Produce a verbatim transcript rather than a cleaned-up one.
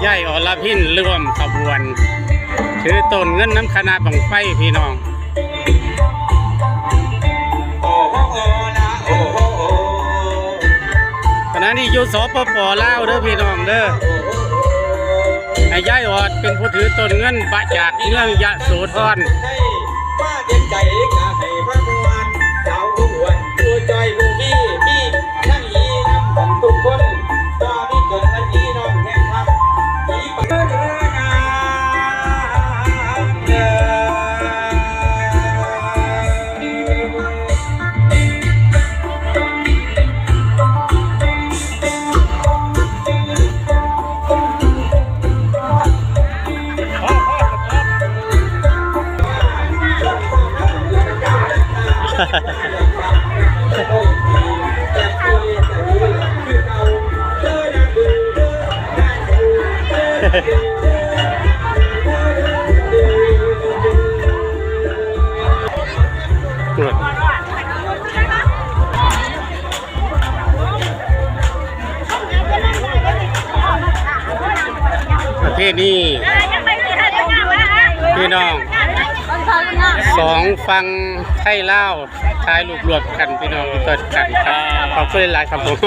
ใช่อรพินร่วมขบวน ถือต้นเงินนำคณะบั้งไฟพี่น้อง ขณะนี้อยู่ สปป ลาว เด้อพี่น้องเด้อ ให้ยายออดเป็นผู้ถือต้นเงินมาจากเมืองยะโสธร มาเต็มใจกะให้พระมวลสาวผู้อ้วนผู้จ้อยผู้มีมีทั้งอีน้ำกันทุกคน บ่มีเกินวันนี้น้องแห่งคำอีกเด้อนะ ประเพณีพี่น้อง สองฝั่งไทยลาวถ่ายรูปรวมกันพี่น้องอยู่ด้วยกันครับ ขอบคุณหลายๆครับผม